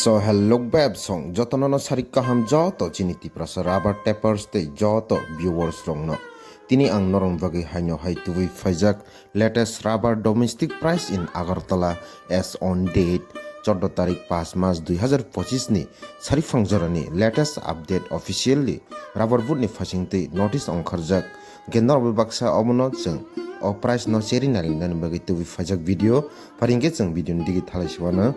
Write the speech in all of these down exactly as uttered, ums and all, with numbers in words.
So hello beb song jotono no sarik kaham joto chini Tiprasa rubber tappers tei joto viewers rokno. Tini ang norong bagwi haino hai tubui phaijak latest rubber domestic price in Agartala as on date chordo tarik pas mas dui hazar pochis ni sari phangjorani latest update officially rubber board ni phasing tei notice ongkharjak. Hwnkhe norok bai baksa obono chwng o price no cheri nari nani bagwi tubui phaijak video. Phari hwnkhe chwng video ni digi thalai sibano.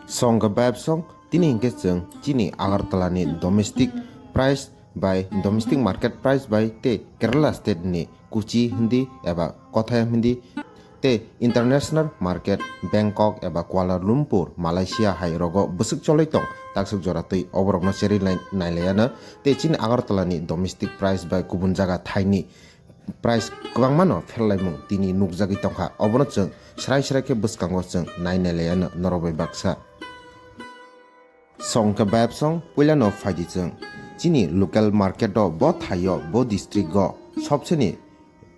Song khe beb song tini hwnkhe chwng chini Agartala ni domestic price bai domestic market price bai tei Kerala state ni Kochi hindi eba Kottayam hindi tei international market Bangkok eba Kuala Lumpur Malaysia hai rogo bwswk choloi tong takswk jora twi oborokno cheri nai-, nailaiano tei chini Agartala ni domestic price bai kubun jaga thaini price kwbangmano pherlaimung tini nukjagwi tongkha. Obono chwng srai srai khe bwskango chwng nai nailaiano norok bai baksa. Song khe bayap song puilano phaidi chwng. Chini local market o bo thaio bo district o sobseni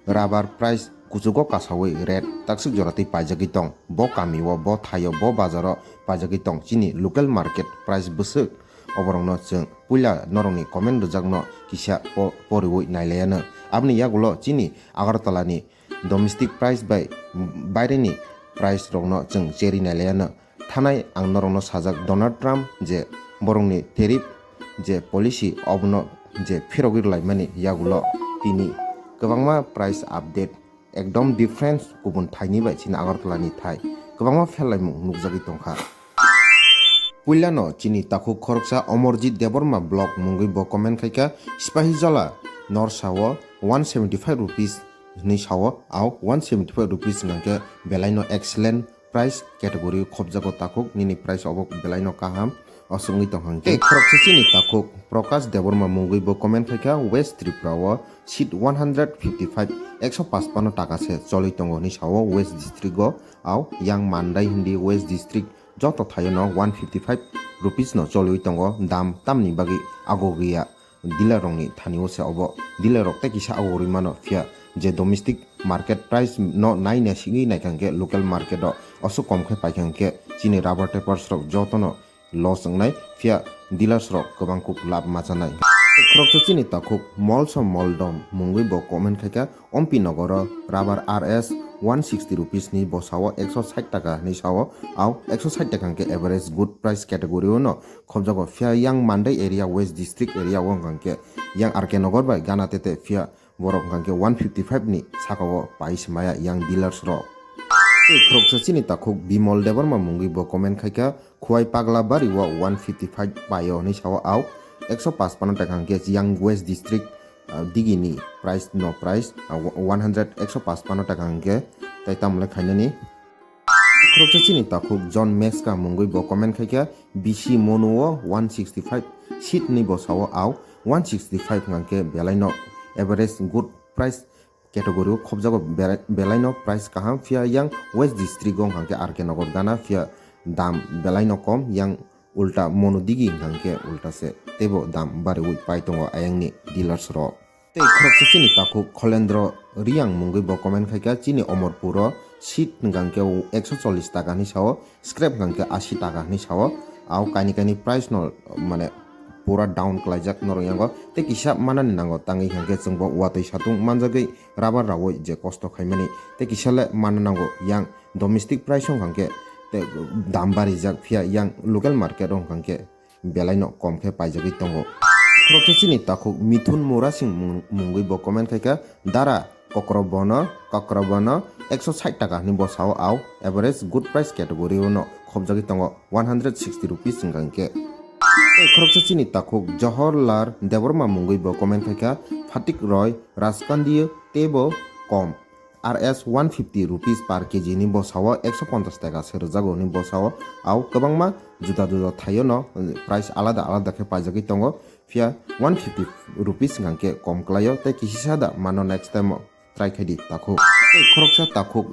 rubber price kuchugo kasawi rate takswk jora twi paijagwi tong. Bo kami o bo thaio bo bazar o paijagwi tong chini local market price bwswk. Oborokno chwng puila norokni comment rwjakno kisa po-, poriwi nailaiano. Aboni yagulo chini Agartala ni domestic price bai baireni price rokno chwng cheri nailaiano. Thanai ang norokno sajak Donald Trump je borokni tariff je policy obono je phirogwi rwlaimani yagulo tini kwbangma price update ekdom difference kubun thaini bai chini Agartala ni thai kwbangma pherlaimung nukjagwi tongkha. Puilano chini takhuk khoroksa Omorjit Debbarma blog mungwi bo comment khaikha, Sipahijala norsa o one seventy five rupees hinwi sao, ao one seventy five rupees hwnkhe belaino excellent price category khopjago takhuk, nini price obo belaino kaham. Aswk wngwi tong hang khe. Tei khoroksa chini takhuk Prakash Debbarma mungwi bo comment khaikha, West Tripura o seat one hundred fifty five, ekso paspano taka se cholwi tongo hinwi sao West District o, ao yang Mandai hindi West District joto thaio no one fifty five rupees no cholwi tongo, dam tamni bagwi agogwi ya dealer rokni thani o se obo. Dealer rok tei kisa agogwi mano, phiya je domestic market price no nai nai sigwi naikha hwnkhe local market o aswk kom khe paikha hwnkhe chini rubber tappers rok jotono loss wngnai, phiya dealers rok kwbang kuk lab machanai. Khoroksa chini takhuk Molsom Moldom mungwi bo comment khaikha, Ompi nogoro rubber R S one sixty rupees ni bo sao ekso sait taka hinwi sao, ao ekso sait taka hwnkhe average good price category o no khopjago, phiya yang Mandai area West District area o hwnkha hwnkhe yang R K Nogor bai gana tete, phiya borok hwnkha hwnkhe one fifty five ni saka o pai se maya yang dealers rok. Tei khoroksa chini takhuk Bimol Debbarma mungwi bo comment khaikha, Khwai Pagla Bari o one fifty five paio hinwi sao, ao ekso paspano taka hwnkhe yang West District, ah, digi ni price no price, ah, one hundred ekso paspano taka hwnkhe tei tamle khainani. Khoroksa chini takhuk John Meska mungwi bo comment khaikha, B C Mono o one sixty five seat ni bo sao, ao one sixty five hwnkha hwnkhe belaino average good price category o khopjago, bera-, belaino price kaham, phiya yang West District o hwnkha hwnkhe R K Nogor gana, phiya dam belaino kom, yang ulta Mono digi hwnkha hwnkhe ulta se, teibo dam bariwi pai tongo ayangni dealers rok. Tei khoroksa chini takhuk Kholendro Riyang mungwi bo comment khaikha, chini Omorpur o seat hwnkha hwnkhe ekso chollish taka hinwi sao, scrap hwnkha hwnkhe ashi taka hinwi sao, ao kaini kaini price no mane pura down kwlaijak norok yango. Tei kisa manani nango tangwi hwnkha hwnkhe chwngbo watwi satung manjagwi rubber rawi je kosto khaimani, tei kisa le manna nango yang domestic price wngkha hwnkhe tei dam barijak, phiya yang local market o wngkha hwnkhe belaino kom khe paijagwi tongo. Khoroksa chini takhuk Mithun Murasing mung-, mungwi bo comment khaikha, Dara kokro bono, kokro bono ekso sait taka hinwi bo sao, ao average good price category o no khopjagwi tongo one hundred sixty rupees wngkha hwnkhe. Tei khoroksa chini takhuk Johorlal Debbarma mungwi bo comment khaikha, Phatik Roy, Raskandi teibo kom. R S one fifty rupees per K G ni bosao ekso ponchas taka se rwjago ni bosao, ao kwbangma juda juda thaio no price alada alada khe paijagwi tongo, phiya one fifty rupees hwnkha khe kom kwlaio tei kisisa da mano next time o try khai di takhuk. Tei khoroksa takhuk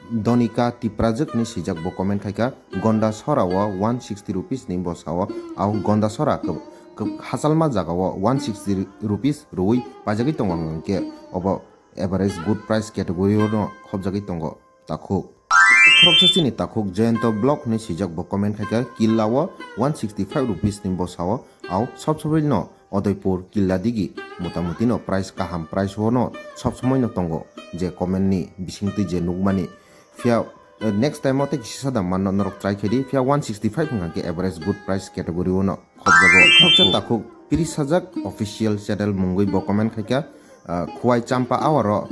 Donika Tiprajwk ni swijak bo comment khaikha, Gonda Sora o one sixty rupees ni bosao, ao Gonda Sora kw-, kw-, hachalma jaga o one sixty rupees rwui paijagwi tongo hwnkha khe obo average good price category o no khopjagwi tongo takhuk. Khoroksa chini takhuk Jayanta Block hinwi swijak bo comment khaikha, killa o one sixty five rupees ni bwsao, au sob sobai no Udaipur killa digi motamuti no price kaham price o no sob somoi no tongo, je comment ni bisingtwi je nukmani. Phiya, eh, next time o tei kisa da manno norok try khaidi, phiya one sixty five hwnkha khe average good price category o no khobjago. Khoroksa takhuk Piri Sajak official channel mungwi bo comment khaikha, ah, Khwai Champa hour o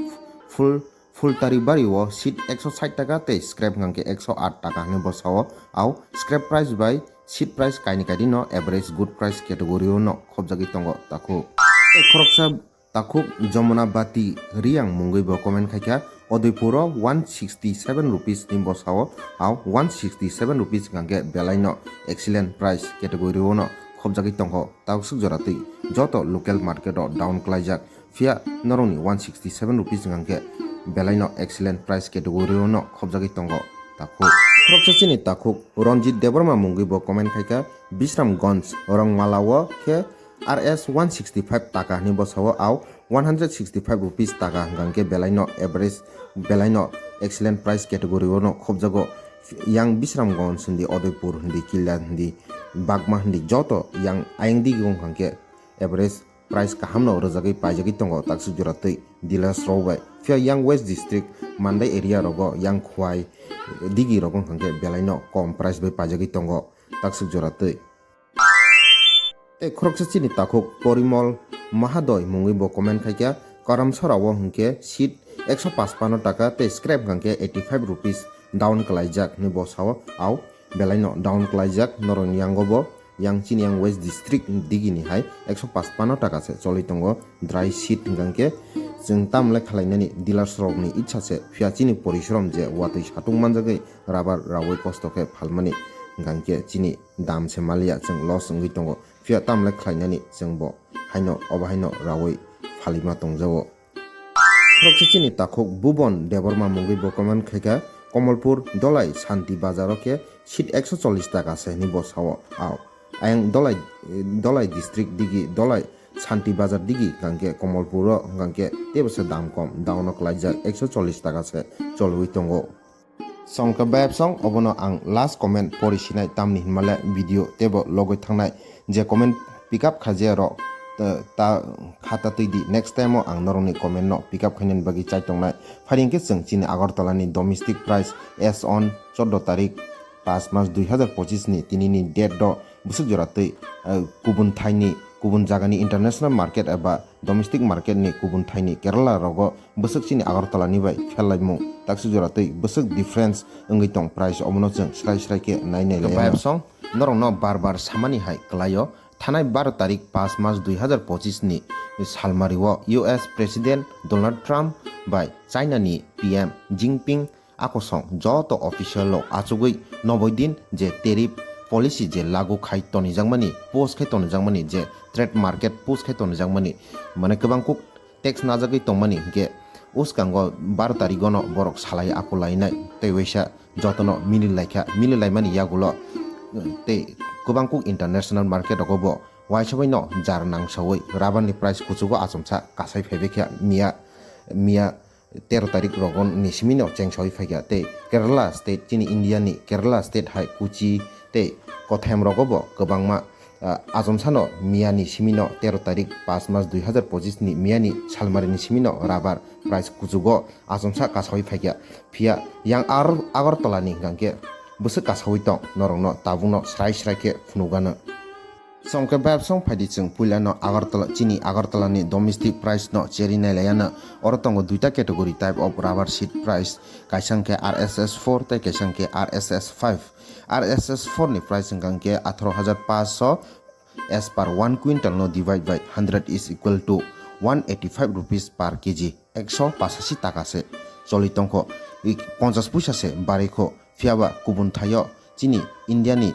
full Phultari bari o seat ekso sait taka tei scrap hwnkha khe ekso aat taka hinwi bwsao, au scrap price bai seat price kaini kaidi no average good price category o no khobjagwi tongo takhuk. Tei khoroksa takhuk Jamuna Bati Riyang mungwi bo comment khaikha, Udaipur o one sixty seven rupees ni bwsao, au one sixty seven rupees hwnkha khe belai no excellent price category o no khobjagwi tongo. Taksuk jora twi joto local market o down klaijak. Phiya norokni one sixty seven rupees hwnkha khe belai no excellent price category o no khobjagwi tongo takhuk. Khoroksa chini takhuk Ranjit Debbarma mungwi bo comment khaikha, Bisramganj Rongmala o khe R S one sixty five taka hinwi bwsao, au one hundred sixty five rupees taka hwnkha khe belai no average, belai no excellent price category o no khobjago. Yang Bisramganj hindi, Udaipur hindi, Killa hindi, Bagma hindi, joto yang ayang digi wngkha khe average price kaham no rwjagwi paijagwi tongo taksuk jora twi dealers rok bai. Phiya yang West District Mandai area rogo yang Khwai digi rogo hwnkha khe belai no kom price bai paijagwi tongo taksuk jora twi. Tei khoroksa chini takhuk Porimol Mahadoi mungwi bo comment khaikha, Karamsora o hwnkhe seat ekso pachpanno taka tei scrap hwnkha khe eighty five rupees down klaijak hinwi bo sao, au belai no down klaijak norokni yango bo. Yang chini yang West District digini hai ekso pachpanno taka se choli tongo dry seat hwnkha khe. Chwng tamle khalainani dealers rokni itsa se, phiya chini porishrom je watwi satung manjagwi rubber rawi kosto khe phalmani hwnkha khe chini dam se maliya, chwng loss wngwi tongo, phiya tamle khalainani chwng bo haino obo haino rawi phalima tongjago. Khoroksa chini takhuk Bubon Debbarma mungwi bo comment khaikha, Komolpur Dolai Santi Bazar o khe seat ekso chollish taka se hinwi bo sao. Au ayang Dolai, Dolai district digi Dolai Santi Bazar digi hwnkha khe Komolpur o hwnkha khe teibo se dam kom, down o klaijak, ekso chollish taka se cholwi tongo. Songkhe bayapsong obono ang last comment pori sinai, tamni hinmale video teibo logwi thangnai, je comment pick up khajiya rok, ta, ta, kha ta twi di, next time o ang norokni comment no pick up khainani bagwi chai tongnai. Phai hwnkhe chwng chini Agartala ni domestic price as on choddo tarik, paanch mas dui hazar pochis ni tini ni date do bwswk jora twi, eh, kubun thaini, kubun jagani international market eba domestic market ni kubun thaini Kerala rogo bwswk chini Agartala ni bai pherlaimung taksuk jora twi bwswk difference wngwi tong price, omono chwng srai srai khe nai nai lai. Bayapsong norokno bar bar samani hai kwlaio, thanai baro tarik paanch mas dui hazar pochis ni salmari o U S President Donald Trump bai China ni P M Jinping akosong joto official rok achugwi noboi din je tariff policy je lagu khai tonijakmani, post khai tonijakmani, je trade market post khai tonijakmani, mane kwbang kuk tax najagwi tongmani hinkhe uskango baro tarigono borok salai akulainai tei waisa jotono mili laikha, mili laimani yagulo tei kwbang kuk international market rogo bo waisa bai no jar nangsawi rubber ni price kuchugo achomsa kasai phaibai kha miya, miya tero tarik rogo ni simi no chengsawi phaikha tei Kerala state chini India ni Kerala state hai Kochi tei Kottayam rogo bo kwbangma, ah, achomsa no miya ni simi no tero tarik paanch mas dui hazar pochis ni miya ni salmari ni simi no rubber price kuchugo achomsa kasawi phaikha. Phiya yang ar Agartala ni hwnkha khe bwswk kasawi tong norokno tabukno srai srai khe phunukgano. Songkhe bayapsong phaidi chwng puilano Agartala, chini Agartala ni domestic price no cheri nailaiano. Oro tongo duita category type of rubber sheet price, kaisa hwnkhe R S S four tei kaisa hwnkhe R S S five. R S S four ni price hwnkha hwnkhe atharo hajar paanch so as per one quintal no divide by hundred is equal to one eighty five rupees per K G. Ekso pachasi taka se choli tongkho, i, ponchas puisa se barikho. Phiyaba kubun thaio chini India ni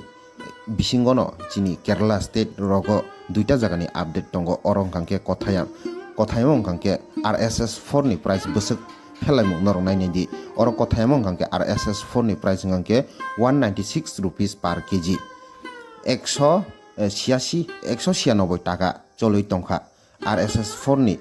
bisingono chini Kerala state rogo duita jagani update tongo. Oro wngkha khe Kottayam, Kottayam wngkha khe R S S four ni price bwswk phelaimung norok nainai di. Oro Kottayam wngkha khe R S S four ni price wngkha khe one ninety six rupees per K G. Ekso, eh, siasi, ekso siyanoboi taka cholwi tongkha. R S S four ni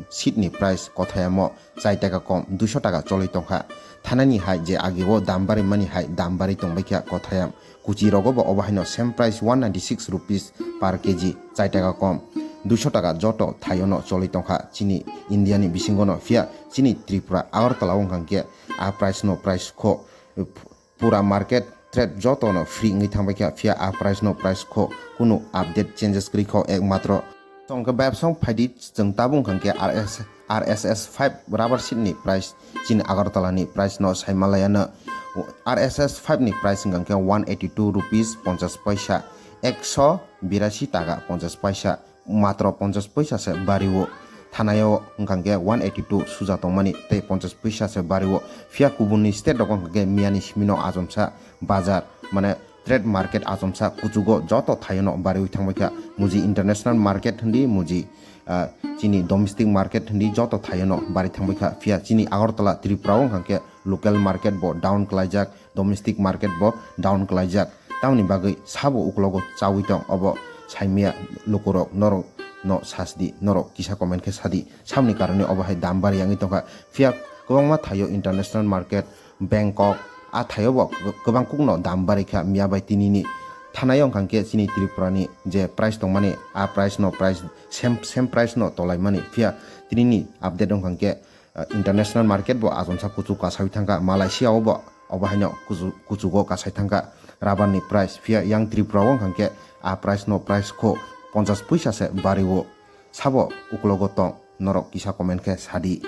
seed ni price kothayamo chai taka kom duiso taka cholwi tongkha. Thanani hai je ageo dam barimani hai dam bari tongbaikha kothayam. Kuchi rogo bo obo haino same price one ninety six rupees per kg, chai taka kom, duiso taka joto thaiono cholwi tongkha chini India ni bisingono. Phiya chini Tripura Agartala wngkha khe a price no price kho pura market trade joto no free wngwi thangbaikha, phiya a price no price kho kunu update changes kwrwi kho ekmatro. Tongkhe bayapsong phaidi chwng tabuk wngkha khe R S, R S S five rubber seed ni price chini Agartala ni price no saimalaiano. R S S five ni price wngkha khe one eighty two rupees ponchas paisa, ekso birasi taka ponchas paisa, matro ponchas paisa se bario. Thanaio wngkha khe one eighty two suja tongmani tei ponchas paisa se bario. Phiya kubunni state rok wngkha khe miyani simino achomsa bazar, mane trade market achomsa kuchugo joto thaiono bariwi thangbaikha. Muji international market hindi, muji, ah, chini domestic market hindi joto thaiono bari thangbaikha. Phiya chini Agartala Tripura o wngkha khe local market bo down kwlaijak, domestic market bo down kwlaijak. Tamoni bagwi sabo uklogo chawi tong obo saimaya lukurok, norok no sasdi, norok kisa comment khe sadi. Samni karone obo hai dam bari yangwi tongkha. Phiya kwbangma thaio international market, Bangkok, a thaio bo kwbang kukno dam bari kha miya bai tinini. Thanaio wngkha khe chini Tripura ni je price tongmani, a price no price same, same price no tolaimani. Phiya tinini update wngkha khe, ah, international market bo achomsa kuchuk kasawi thangkha, Malaysia o bo obo haino kuchu-, kuchugo kasai thangkha rubber ni price. Phiya yang Tripura o wngkha khe a price no price kho ponchas paisa se bario. Sabo uklogo tong, norok kisa comment khe sadi.